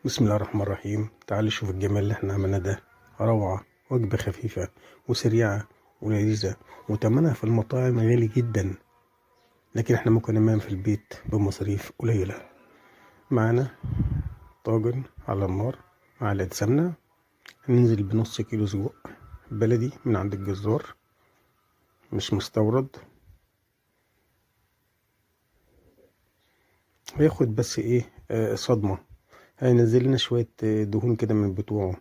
بسم الله الرحمن الرحيم. تعالوا شوف الجمال اللي احنا عملناه ده، روعة. وجبة خفيفة وسريعة ولذيذة، وتمنها في المطاعم غالي جدا، لكن احنا ممكن نعملها في البيت بمصاريف قليلة. معانا طاجن على النار، معلقة سمنة، هننزل بنص كيلو سجق بلدي من عند الجزار، مش مستورد. هياخد بس ايه صدمة، هينزل لنا شوية دهون كده من بتوعه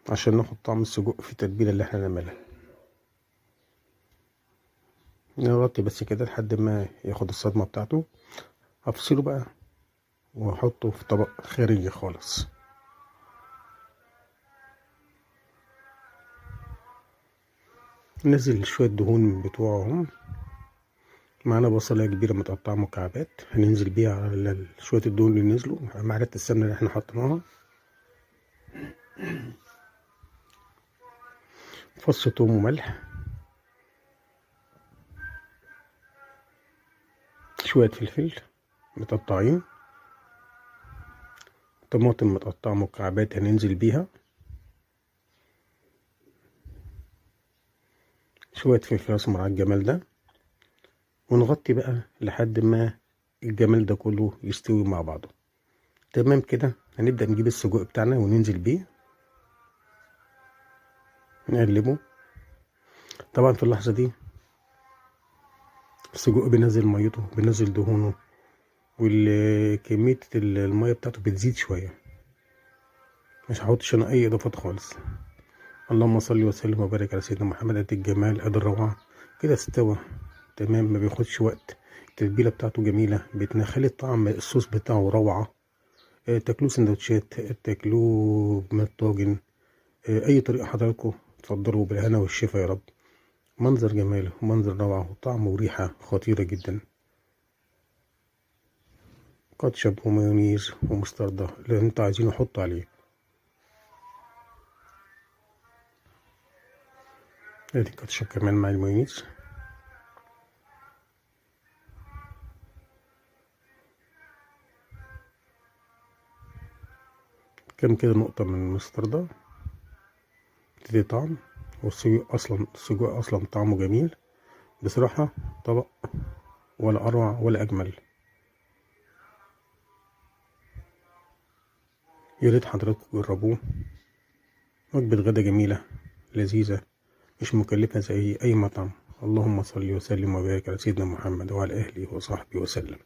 عشان ناخد طعم السجق في التتبيلة اللي احنا نعملها. نغطي بس كده لحد ما ياخد الصدمة بتاعته. هفصله بقى واحطه في طبق خارجي خالص. نزل شوية دهون من بتوعهم. معانا بصلة كبيرة متقطعة مكعبات، هننزل بيها على شوية الدهون اللي نزلوا مع معلقة السمنة اللي احنا حطيناها. فص توم وملح، شوية فلفل متقطعين، طماطم متقطعة مكعبات هننزل بيها، شوية فلفل أسمر على الجمال ده، ونغطي بقى لحد ما الجمال ده كله يستوي مع بعضه. تمام كده. هنبدأ نجيب السجق بتاعنا وننزل بيه نقلبه. طبعا في اللحظة دي السجق بينزل ميته، بينزل دهونه، والكمية المية بتاعته بتزيد شوية. مش هحطش انا اي اضافات خالص. اللهم صل وسلم وبارك على سيدنا محمد. ادي الجمال، ادي الروعة كده استوى تمام، ما بياخدش وقت. التتبيلة بتاعته جميلة، بتخلي طعم الصوص بتاعه روعة. تاكلوه سندوتشات، تاكلوه من الطاجن، اي طريقة حضراتكم تفضلوا، بالهنا والشفا يا رب. منظر جمال ومنظر روعة وطعم وريحة خطيرة جدا. كاتشب ومايونيز ومستردة اللي انتوا عايزينه حطوا عليه. ادي الكاتشب كمان مع المايونيز. كام كده نقطة من المستردة تدي طعم. والسجق اصلا، السجق اصلا طعمه جميل بصراحة. طبق ولا اروع ولا اجمل. يا ريت حضراتكم تجربوه. وجبة غدا جميلة لذيذة، مش مكلفة زي أي مطعم. اللهم صل وسلم وبارك على سيدنا محمد وعلى أهله وصحبه وسلم.